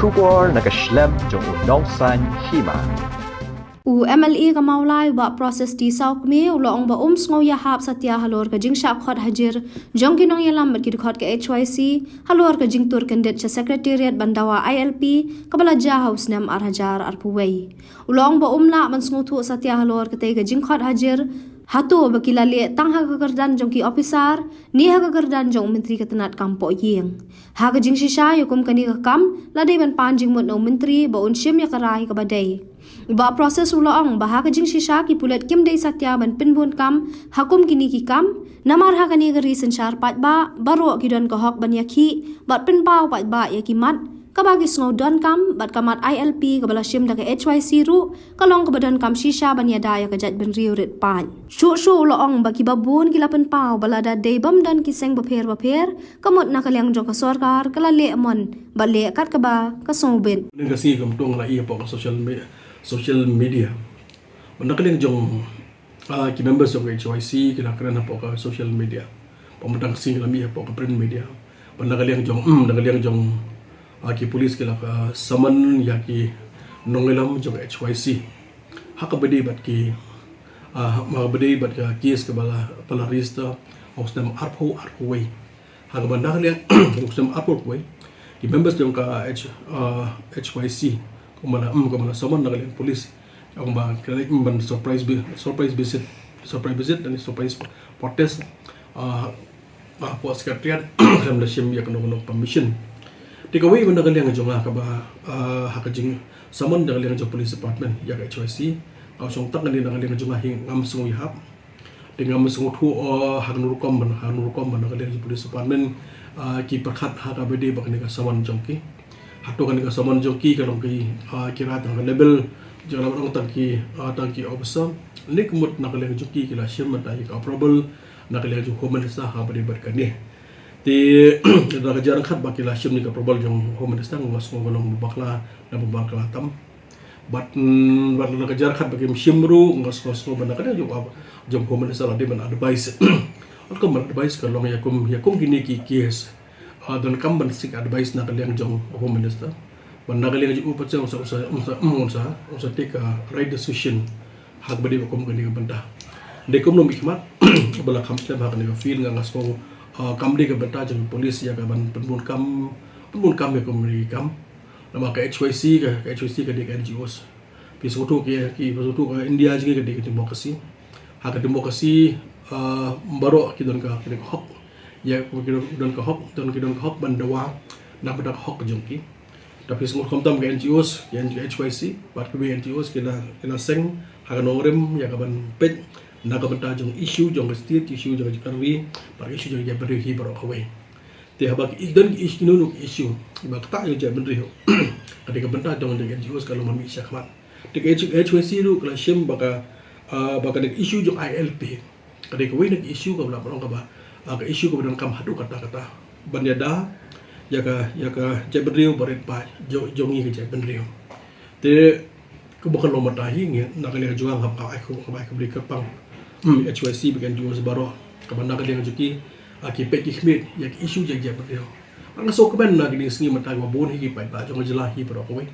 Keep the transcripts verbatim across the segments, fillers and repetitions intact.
Khubor na ka shlem jong u nongsaiñ hima. U M L A ka Mawlai, Bah Proses T Sawkmie, u la ong ba um sngew ïahap satia halor ka jingshah khot hajir jong ki nongïalam bad ki dkhot ka H Y C halor ka jingtur kyndit sha Secretariat ban dawa I L P kaba la jia ha u snem ar hajar arphew wei. U la ong ba um lah ban sngewthuh satia halor katei ka jingkhot hajir, hato ba ki la leh tang ha ka kyrdan jong ki ophisar ne ha ka kyrdan jong u Myntri ka tnad kam pohïing. Ha ka jingshisha ïa kum kane ka kam la dei ban pan jingmut na u Myntri ba un shim ïa ka rai kaba dei. U Bah Proses u la ong ba ha ka jingshisha ki pulit kim dei satia ban pynbun kam ha kum kine ki kam, namar ha kane ka ri synshar paidbah baroh ki don ka hok ban ïakhih bad pynpaw paidbah ïa ki mat kaba ki sngew donkam, bad ka mat I L P kaba la shim da ka H Y C ruh ka long kaba donkam shisha ban ïada ïa ka jaitbynriew rit paid. Shuh shuh u la ong ba kiba bun ki la pynpaw ba lada dei bym don ki seng bapher bapher, ka mut na ka liang jong ka sorkar ka la leh mon bad leh kat kaba ka sngewbit. Mynta ka sngi kumto nga la ïohi hapoh ka social me-, social media. Mynta ka liang jong, ah, ki members jong ka H Y C ki la kren hapoh ka social media. Mynta ka sngi ki la mih hapoh ka print media. Mynta ka liang jong, hmm, mynta ka liang jong, ah, ki police ki la ka summon ïa ki nongïalam jong ka H Y C. Ha kaba dei bad ki, ah, ha kaba dei bad ka case kaba la, ba la register ha u snem arphew arphew wei. Ha kaba na ka liang u snem arphew arphew wei, ki members jong ka H, ah, H Y C, kumba la, hmm, kumba la summon na ka liang police. Ong ba ki la leit ban surprise vi-, surprise visit, surprise visit dan surprise protest, ah, ah, hapoh Secretariat khlem da shim ïa kano kano permission. Te kawei na ka liang jong nga kaba, ah, ha ka jingsummon na ka liang jong police department ïa ka H Y C, ka shong tang kane na ka liang jong nga hi ngam sngew ïahap. Te ngam sngewthuh, oh, ha kano rukom ban, ha kano rukom ban na ka liang jong police department, ah, ki pyrkhat ha kaba dei bad kane ka summon jong ki. Hato kane ka summon jong ki ka long ki, ah, ki rai tang ka level jong la ba dang tang ki, ah, tang ki officer. Ne ka mut na ka liang jong ki ki la shim mynta ïa ka approval na ka liang jong Home Minister ha kaba dei bad kane. Te da ka jingkhat ba ki la shim ne ka approval jong Home Minister nga sngew ka long ba bakla, na ba bakla tam. Bad, mm, bad na ka jingkhat ba kim shim ruh nga sngew, sngew ba na ka liang jong, jong Home Minister la dei ban advice. Ot kam ban advice ka long ïa kum, ïa kum kine ki case, ah, donkam ban seek advice na ka liang jong Home Minister. Bad na ka liang jong u pat sa, u sa, u sa, u sa, mm, u sa, u sa take a right decision ha kaba dei ba kum kane ka bynta. Dei kumno mynta khmat ba la kham slem ha kane ka field, nga, nga sngew, ah, kam dei ka bynta jong police ïa ka ban pynbun kam, pynbun kam ïa kum kine ki kam. Namar ka H Y C ka, ka H Y C ka dei ka N G Os. Phi sngewthuh ki, ki, phi sngewthuh ka India jong ngi ka dei ka democracy. Ha ka democracy, ah, baroh ki don ka, ki don ka hok. Ïa, ki don ka hok, don, ki don ka hok ban dawa na ka bynta ka hok jong ki. Te phi sngewthuh khamtam ka N G Os, ka N G O, H Y C bad kiwei N G Os ki la, ki la seng ha ka nongrim ïa ka ban peit na ka bynta jong issue jong ka state, issue jong ka country bad issue jong ka jaitbynriew hi baroh kawei. Te haba ki don ki issue, kino kino ki issue ba ktah ïa ka jaitbynriew, ka dei ka bynta jong ka N G Os ka long ban mih shakhmat. Te ka H Y C ruh ka la shim ba ka, ah, ba ka dei ka issue jong I L P. Ka dei kawei na ka issue kaba la, ba long kaba, ah, ka issue kaba donkam haduh katta katta ban ïada ïa ka, ïa ka jaitbynriew ba rit paid jong, jong ngi ka jaitbynriew. Te kaba ka long mynta hi ngi na ka liang jong nga hap ai khublei, hap ai khublei kyrpang, hmm, H Y C bad N G Os baroh kaba na ka liang jong ki, ah, ki peit ki khmih ïa ki issue jong ka jaitbynriew. Nga sngew kmen na kine ki sngi mynta ba bun hi ki paidbah jong ka jylla hi baroh kawei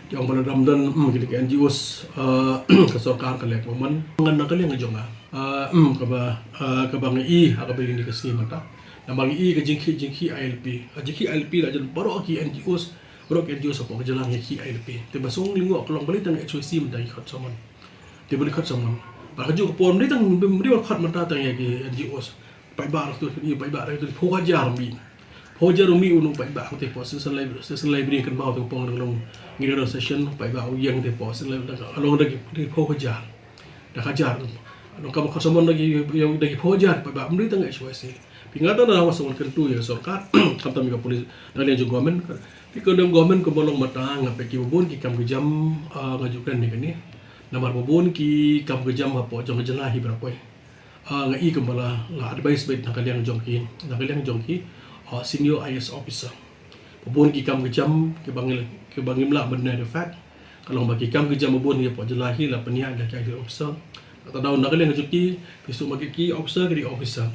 ki ong ba lada ym don, hmm, kine ki N G Os, ah, ka sorkar ka leh kumno. Ngan na ka liang jong nga, ah, hmm, kaba, ah, kaba nga i ha kaba ïadei ka sngi mynta. Namar nga i ka jingkhih, jingkhih I L P, ka jingkhih I L P la jan baroh ki N G Os, baroh ki N G Os hapoh ka jylla ngi khih I L P. Te ba sngewlyngngoh ka long balei tang H Y C mynta ki khot summon. Te balei khot summon. Ba ka juh ka por mynta tang, mynta khot mynta tang ïa ki N G Os. Paidbah ruh tu, i paidbah ruh tu phew hajar mih. Phew hajar mih u nong paidbah te hapoh station library, station library kan ba te pong dang long ngi da session paidbah u ïeng te hapoh station library ka long da ki, da ki phew hajar. Da hajar. Nong kaba khot summon da ki, da ki phew hajar paidbah mynta tang H Y C. Phi nga tang na wa sngewthuh kyntu ïa ka sorkar, khamtam ïa ka police, na liang jong government. Phi ka dang government kumba long mynta nga peit kiba bun ki kam ki jam, ah, nga ju kren ne kane. Namar ba bun ki kam ki jam hapoh jong ka jylla hi baroh kawei. Ah, nga i kumba la, la advice beit na ka liang jong ki, na ka liang jong ki, ah, senior I A S officer. Ba bun ki kam ki jam kiba ngi, kiba ngim lah ban deny the fact. Ka long ba ki kam ki jam ba bun hi hapoh jylla hi la pynïaid da ki I A S officer. Kata daw na ka liang jong ki, phi sngewthuh ma ki, ki officer ki dei officer.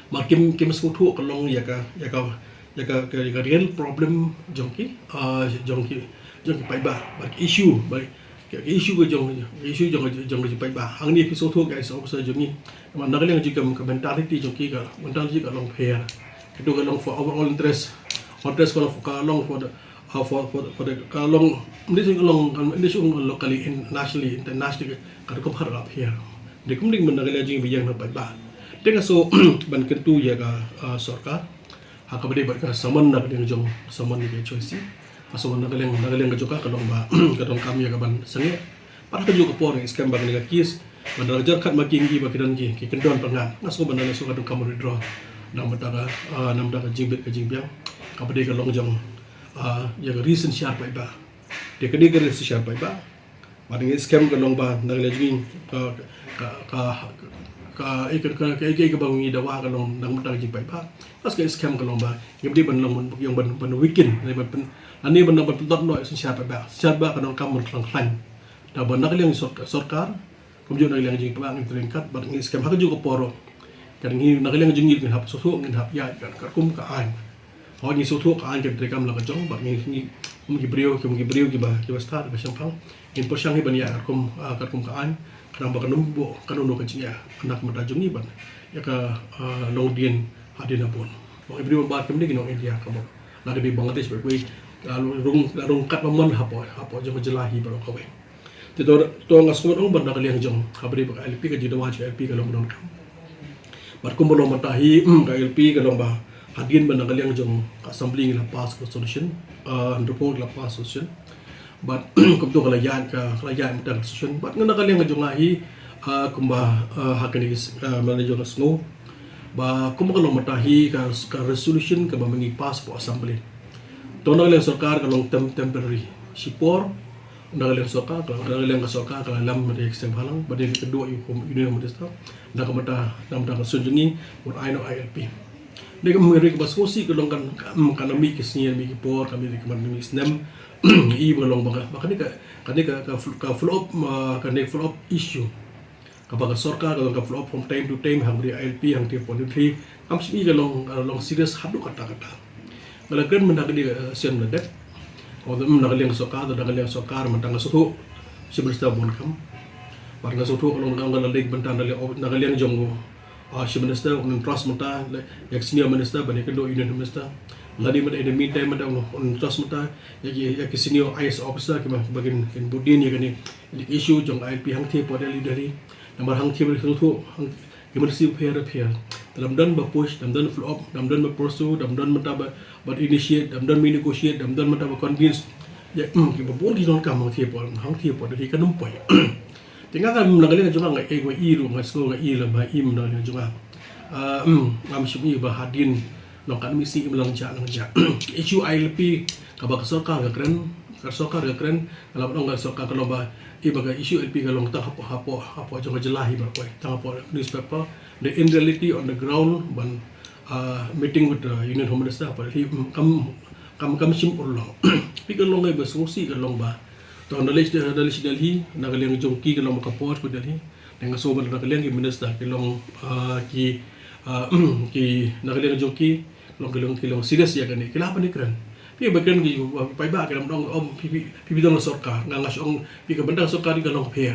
Ma kim, kim sngewthuh ka long ïa ka, ïa ka, Ka, ka, ka real problem jong ki, ah, jong ki, jong ki paidbah, bad ki issue, bad ki, ki issue ka jong, ki issue jong, jong ki paidbah. Hangne phi sngewthuh ki I A S officer jong ngi. Namar na ka liang jong ka mentality jong ki, ka mentality ka long pher. Kito ka long for our all interest. Interest ka long for, ka long for the, ah, for, for, for the, ka long, mdei ka long, mdei ka long locally, in, nationally, internationally, ka rukom har ka pher. Dei kumdei ban na ka liang jong ngi ba ïeng na paidbah. Te nga sngew ban kyntu ïa ka, ah, sorkar. Ha kaba dei bad ka summon na ka liang jong, summon ka H Y C. Ka summon na ka liang, na ka liang ka jong ka, ka long ba, ka donkam ïa ka ban sangeh. Pat ha kajuh ka por ngi skhem ba kane ka case, ba da la jar kat ma ki ngi ba ki don ki, ki kyndon pyngngad. Nga sngew ba na ka sngew ka donkam withdraw. Na ka bynta ka, ah, na ka bynta ka jingbit ka jingbiang. Kaba dei ka long jong, ah, ïa ka ri synshar paidbah. Dei kane ka ri synshar paidbah. Bad ngi skhem ka long ba na ka liang jong ngi ka, ka, ka, ka, ka, ka, ka, ka, ka, ka ba ngi dawa ka long na ka bynta ka jingpaidbah. Bad ka skhem ka long ba ngim dei ban long ban, ban, ban weaken, ne ban pyn, ani ban, ban pyndot noh synshar paidbah. Synshar paidbah ka donkam ban khlaiñ khlaiñ. Da ba na ka liang sor-, sorkar, kumjuh na ka liang jingpaidbah ngin trei ryngkat, bad ngi skhem ha kajuh ka por ruh. Kan ngi na ka liang jong ngi ngin hap sngewthuh, ngin hap ïaid katkum ka aiñ. Hooid ngi sngewthuh ka aiñ ka treikam la ka jong, bad ngi, ngi, kum ki briew, kum ki briew kiba, kiba stad, kiba shemphang. Ngin pyrshang hi ban ïaid katkum, ah, katkum ka aiñ, khnang ba kan ym buh kano kano ka jingeh na ka bynta jong ngi bad ïa ka, ah, longdien hadien habud. Ba ki briew ba kim dei ki nong India ka bok. La ka dei Bangladesh ba kawei, la rung, la rung kat ba mon hapoh, hapoh jong ka jylla hi baroh kawei. Te to, to nga sngew ong ba na ka liang jong, ha ba dei ba ka I L P ka jingdawa jong ka I L P ka long ba donkam. Bad kumba long mynta hi, mm, ka I L P ka long ba hadien ba na ka liang jong ka assembly ngi la pass ka resolution, ah, hynriew phew la pass resolution. Bad kumto ka la ïaid ka, ka la ïaid mynta ka resolution. Bad nga na ka liang jong nga hi, ah, kumba, ah, ha kane, ah, mynta jong nga sngew ba kumba ka long mynta hi ka, ka resolution kaba ma ngi pass hapoh assembly. To na ka liang sorkar ka long tem-, temporary. Shipor, na ka liang sorkar, ka, na ka liang ka sorkar, ka la lam mynta ïa ki seng bhalang, ba dei ka duh ïa u Union Minister, na ka bynta, na ka bynta ka suiñ jong ngi, bad ai noh I L P. Dei ka meri kaba sngewsih ka long kan, ka, mm, kan mih ki sngi, mih ki por, kan mih ki month, mih ki snem, i ba long ba ka, ba kane ka, kane ka, ka fl-, ka follow up, ma, kane follow up issue. Kaba ka sorkar ka long ka follow up from time to time, hangtei I L P, hangtei pon duty. Kam shym i ka long, ka long serious haduh katta katta. Nga la kren mynta ka dei, eh, sien la dep. Ong na ka liang sorkar, na ka liang sorkar, mynta nga sngewthuh Chief Minister bun kam. Bad nga sngewthuh ka long ka la leit mynta na liang, na ka liang jong, ah, Chief Minister, un trust mynta, ïa ki senior minister, ban ïa ka Union Minister. Lane mynta in the meantime mynta un trust mynta, ïa ki, ïa ki senior I A S officer, ki ba, ba kin, kin bud dien ïa kane. Ïa ki issue jong I L P hangtei hapoh Delhi, Delhi. Namar hangtei ba sngewthuh, hang, ki ministry pher pher. Te dam don ba push, dam don follow up, dam don ba pursue, dam don mynta ba, ba initiate, dam don ba negotiate, dam don mynta ba convince. Ïa, mm, kiba bun ki donkam hangtei hapoh, hangtei hapoh Delhi kan ym poi. Te nga kan na ka liang jong nga, eh, nga i ruh, nga sngew nga i lem ba im na ka liang jong nga. Ah, mm, ngam shym i ba hadien Long katne mih sngi im lang jah lang jah. Issue I L P kaba ka sorkar ka kren, ka sorkar ka kren, ka la ban ong ka sorkar ka long ba, i ba ka issue I L P ka long tang hapoh, hapoh, hapoh jong ka jylla hi baroh kawei, tang hapoh newspaper. The in reality on the ground ban, uh, meeting with the Union Home Minister, but hi, mm, kam, kam, kam shym urlong. Phi ka long ka ba sngewsih ka long ba. To na list, na list Delhi, na ka liang jong ki ka long ka por ku Delhi. Te nga sngew ba na ka liang ki minister ki long, ah, ki, ah, ki na ka liang jong ki long, ki long, ki long serious ïa kane. Ki lah ban kren. Phi ba kren ki, ah, paidbah ki lam dong, ong phi, phi, phi, phi don la sorkar. Nga, nga shu ong phi ka bynta sorkar ka long pher.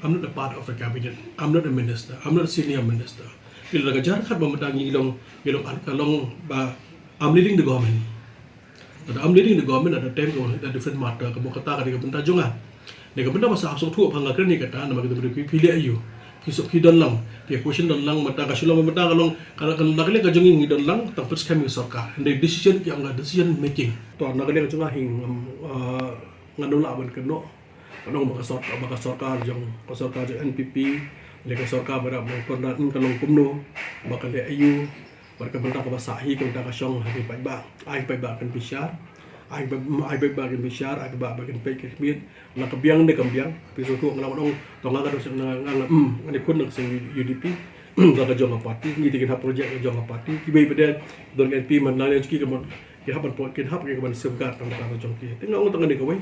I'm not a part of the cabinet. I'm not a minister. I'm not a senior minister. Phi la ka jar khat ba mynta ngi long, ngi long, ka long ba I'm leading the government. Lada I'm leading the government at the time ka wan a different matter, ka mut kata ka dei ka bynta jong nga. Dei ka bynta ba sa hap sngewthuh ba nga kren ïa kata, namar kita ba dei phi leh aïu. Phi suk phi don lang, phi question don lang, mynta ka shu long mynta ka long, ka, ka, na ka liang ka jong ngi ngi don lang, tang pynskhem ïa ka sorkar. Hynrei decision ki ong ka decision making. To na ka liang ka jong nga hi, um, uh, ngan ym lah ban kynnoh. Ban ong ba ka sorkar, ba ka sorkar jong, ka sorkar jong N P P, lane ka sorkar ba dap long Conrad, ka long kumno, ba ka leh aïu. Bad ka bynta kaba sah hi ka bynta ka shong ha ki paidbah. Ai paidbah kin bishar. Ai paid-, ai paidbah kin bishar, ai paidbah ba kin peit kin khmied. La ka biang ne kam biang. Phi sngewthuh nga la ong, to nga ka dei nga, nga, nga, mm, nga dei khun na ka seng U D P. La ka jong ka party, ngi te kin hap project ka jong ka party. Kiwei pat de don ka M P man la ne ki ka mon, ki hap ban poi, kin hap ki ka ban safeguard ka bynta ka jong ki. Te nga ong tang ne kawei.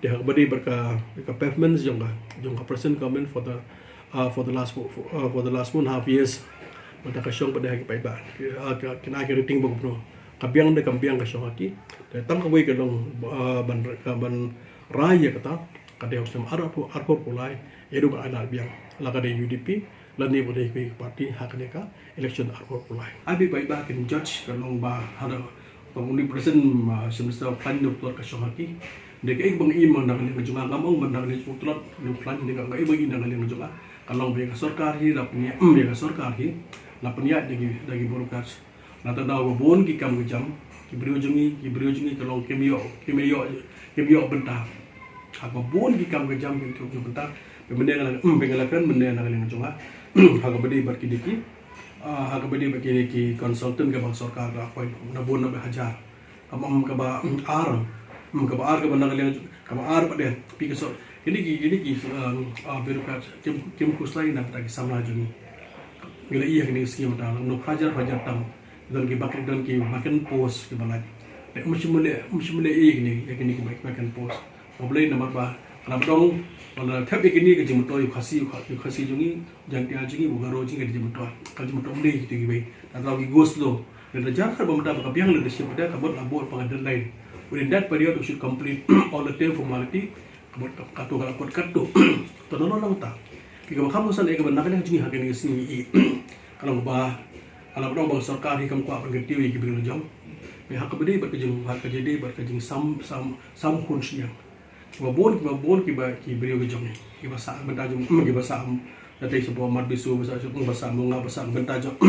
Te ha kaba dei bad ka, ka performance jong ka, jong ka present government for the uh, for the last four, for, uh, for the last four and a half years. Mynta ka shong pat de ha ki paidbah. Ki, uh, ka, kin ai ka rating ba kumno. Ka biang ne kam biang ka shong ha ki. Te tang kawei ka long, ah, ban, ah, ban rai ïa kata, ka dei ha u snem arphew, arphew arphew lai, ïa u ba ai lad biang. La ka dei U D P, lane ka dei ka party ha kane ka election arphew arphew lai. Ai ba paidbah kin judge ka long ba ha da, ba u ni present, ah, Chief Minister u khlaiñ ne u tlot ka shong ha ki. Dei kaei ba nga ïohi na ka liang jong nga, ngam ong ba na ka liang u tlot ne u khlaiñ, dei kaei ba nga ïohi na ka liang jong nga, ka long ba ïa ka sorkar hi la pynïaid, ïa ka sorkar hi la pynïaid da ki, da ki bureaucrats. Nangta daw ba bun ki kam ki jam, ki briew jong ngi, ki briew jong ngi ka long kim ïoh, kim ïoh, kim ïoh bynta. Ha kaba bun ki kam ki jam kim ïoh bynta. Ba mynne nga la, mm, ba nga la kren mynne na ka liang jong nga. Ha kaba dei bad kine ki, ah, ha kaba dei bad kine ki consultant kaba sorkar ka appoint, na bun na ba hajar. Kaba, mm, kaba, mm, ar, mm, kaba ar kaba na ka liang jong, kaba ar pat de, phi ka sor, kine ki, kine ki, um, ah, bureaucrat, kim, kim khuslai na ka bynta ki samla jong ngi. Ngi la ïohi ha kine ki sngi mynta, nop hajar hajar tam. Don ki vacant, don ki vacant post kiba lait. Te ym shym leh, ym shym leh ei ïa kine, ïa kine ki vacant post. Ba balei? Namar ba ka la ba dang, ba la thep ïa kine ka jingmyntoi u Khasi, u Kha-, u Khasi jong ngi, Jaiñtia jong ngi, u Garo jong ngi, ka jingmyntoi. Ka jingmyntoi ym dei kito kiwei. Nangta daw ki go slow. Lada jar khat ba mynta ba ka biang leadership ba da, ka mut la buh pat ka deadline. Within that period we should complete all the ten formality. Ka mut ka, kato ka la kut kato. To nangno nangta. Ki kaba kham kongsan eh kaba na ka liang jong ngi ha kine ki sngi, ka long ba, ka la ba dang ba ka sorkar hi kam kwah ban kyntiew ïa ki briew la jong. Bad ha kaba dei bad ka jing, ha kaba dei bad ka jingsam, sam, sam khun sniang. Kiba bun, kiba bun, kiba, ki briew ki jong ngi. Kiba sah bynta jong, kiba sah, da tei shapoh Marbisu, ba sah shapoh, ba sah Monga, ba sah bynta jong,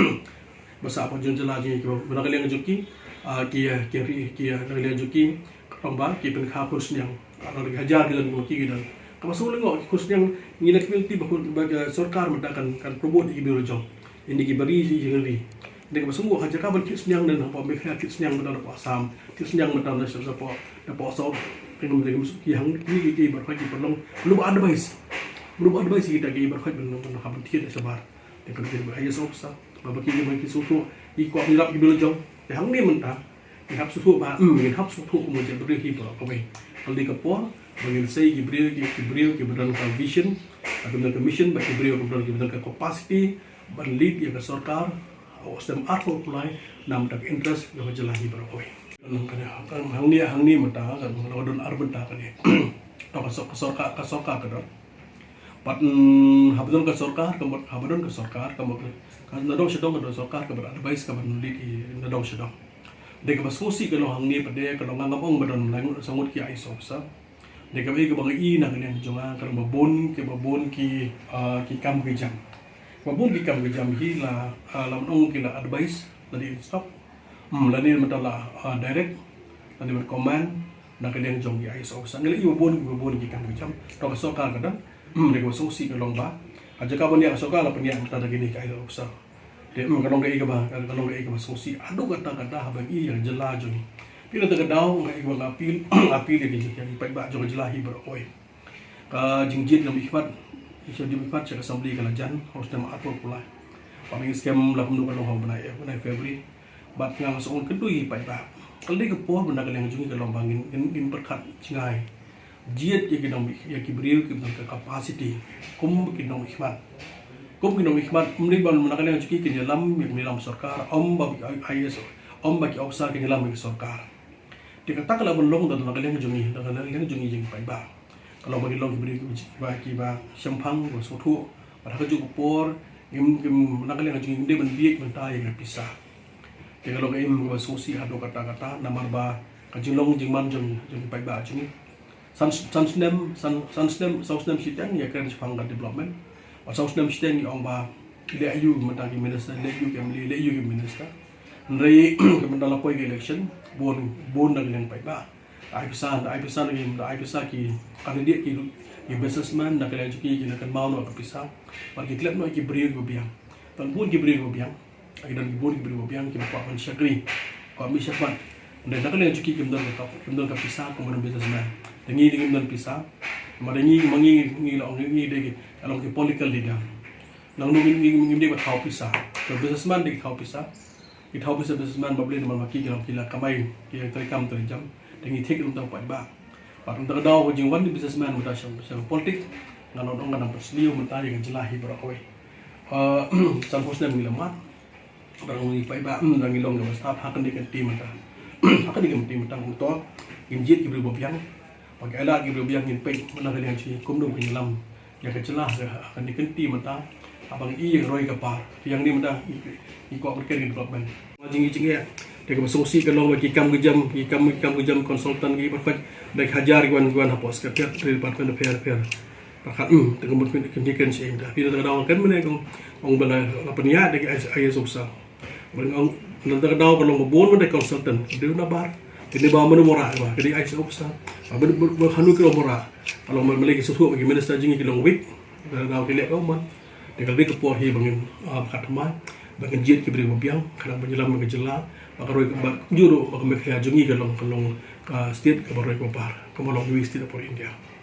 ba sah hapoh jong jylla jong ngi, kiba, ba na ka liang jong ki, ah, ki, ki ri, ki, na ka liang jong ki, ka long ba ki pynkha khun sniang. Ka long ki hajar ki don, ki don. Kaba shu lyngngoh ki khun sniang, ngi na community ba khun, ba ka sorkar mynta kan, kan promote ïa ki briew la jong. Ïa kine kiba ri, ri, ri. Dei kaba sngewbha ha jaka ban thied sniang, na hapoh Meghalaya thied sniang mynta, na hapoh Assam thied sniang mynta, na hapoh, na hapoh South. Kane mynta ki hangne ki, ki, ki baroh ki pynlong. Mano ba advice? Mano ba advice kita ki baroh ban, ban, ban thied shabar? Dei kaba thied ba I A S officer. Ba, ba ki, ba ki sngewthuh, ki kwah ban ïarap ki briew la jong. Te hangne mynta ngin hap sngewthuh ba, hmm, ngin hap sngewthuh kumno jait briew hi baroh kawei. Ka dei ka por ba ngin sei ki briew, ki, ki briew kiba don ka vision, kiba don ka mission, bad ki briew kiba don, kiba don ka capacity ban lead ïa ka sorkar ha u snem arphew arphew lai, namar ka interest jong ka jylla hi baroh kawei. Hangne, hangne mynta ka don ar bynta kane. To ka sor-, ka sorkar, ka sorkar ka don. Bad, mm, haba don ka sorkar, ka mut, haba don ka sorkar, ka mut, ka nadong shadong ka don sorkar, ka ban advice, ka ban lead ïa nadong shadong. Dei kaba sngewsih ka long hangne pat de, ka long, ngam ong ba don lai ngut, saw ngut ki I A S officer. Dei kaba, kaba nga ïohi na ka liang jong nga, ka long ba bun, kaba bun ki, ah, ki kam ki jam. Ba bun ki kam ki jam hi la, ah, la ban ong ki la advice, la dei instruct. Hmm, lane mynta la, ah, direct, lane ban command na ka liang jong ki I A S officer. Ngi la ïohi ba bun, ba bun ki kam ki jam. To ka sorkar ka don. Hmm, dei kaba sngewsih ka long ba ha jaka ban ïa ka sorkar la pynïaid mynta da kine ki I A S officer. Te, hmm, ka long kaei kaba, ka long kaei kaba sngewsih haduh katta katta haba ngi ïa ka jylla jong ngi. Phi, nangta ka daw nga, nga appeal, appeal ïa ki, ïa ki paidbah jong ka jylla hi baroh kawei. Ka jingjied ïa u Ïkhmat, ïa u Ïkhmat sha ka assembly ka la jan ha u snem arphew arphew lai. Bad ngi skhem la kumno ka long ha u bnai, eh, bnai February. Bad nga nga sngewbha kyntu ïa ki paidbah. Ka la dei ka por ba na ka liang jong ngi ka long ba ngin, ngin, ngin pyrkhat jngai. Jied ïa ki nong, ïa ki briew kiba don ka capacity kum ki nong Ïkhmat. Kum ki nong Ïkhmat, ym dei ba na ka liang jong ki kin ïalam ïa ki, ïalam sorkar, ym ba ki I A S, ym ba ki officer kin ïalam ïa ki sorkar. Te kata ka lah ban long da na ka liang jong ngi, da na ka liang jong ngi jong ki paidbah. Ka long ba ngin long ki briew kiba, kiba shemphang, kiba sngewthuh. Bad ha kajuh ka por ngim, ngim, na ka liang jong ngi ngim dei ban bieit mynta ïa ka pisa. Te ka long ka im kaba sngewsih haduh katta katta, namar ba ka jinglong jingman jong, jong ki paidbah jong ngi. San, san snem, san, san snem, saw snem shiteng ngi ïakren shaphang ka development. Bad saw snem shiteng ngi ong ba leh aïu mynta ki minister, leh aïu ki M L A, leh aïu ki minister. Hynrei ka mynta la poi ka election, bun, bun na ka liang paidbah. Da ai pisa, da ai pisa na ki, da ai pisa ki candidate, ki, ki businessman na ka liang jong ki, ki la kynmaw noh ka pisa. Bad ki klet noh ki briew kiba biang. Don bun ki briew kiba biang. Ki don ki bun ki briew kiba biang kiba kwah ban shakri, kwah mih shakhmat. Hynrei na ka liang jong ki kim don ka, kim don ka pisa kum u businessman. Te ngi, ngi ngim don pisa. Ma da ngi, ma ngi, ngi la ong ngi dei ki, la ong ki political leader. Nangno ngi, ngi, ngim dei ba thaw pisa. Ka businessman dei ki thaw pisa. Ki thaw pisa businessman, ba balei? Namar ba ki, ki la, ki la kamai, ki la trei kam trei jam. Te ngi thik ruh da u paidbah. Bad nangta ka daw ka jingwan u businessman mynta sha, sha politics, nga la ong ka nang pynsniew mynta ïa ka jylla hi baroh kawei. Ah, sanphew snem ngi la mad. Barang ngi paidbah, hmm, dang ngi long kaba stad ha kane ka kynti mynta. Ha kane ka kynti mynta kumto, ngin jied ki briew ba biang. Ba ki ailad ki briew ba biang ngin peit mynta ka liang shi kumno ngin lam ïa ka jylla ha kane ka kynti mynta. Haba ngi ïa ka roi ka par. Ïa ngi mynta ngi kwah ban ker ngi development. Jing ngi jing ïa. Te kaba sngewsih ka long ba ki kam ki jam, ki kam ki kam ki jam consultant ki ba kwah da ki hajar ki wan ki wan hapoh secretariat department affair affair. Pakat, hmm, te ka mut kynti kynti shi mynta. Phi da ka daw kan mynne kong ong ba la pynïaid da ki IAS officer. Ong da ka daw ka long ba bun mynta consultant. Dei na bar. Dei ba mynne mora ba ka dei IAS officer. Ba mynne ba hanu ki long mora. Ka long ba mynne ki suthu ba ki minister jing ki long weak. Da ka daw ki leh ka umman. Dei ka dei ka por hi ba ngin, ah, kat mai ba ngin jied ki briew ba biang. Ka long ba ngi lam ka jylla ba ka roi ka ba juru ba ka Meghalaya jong ngi ka long ka long ka state kaba roi kaba par. Kaba long ngi state for India.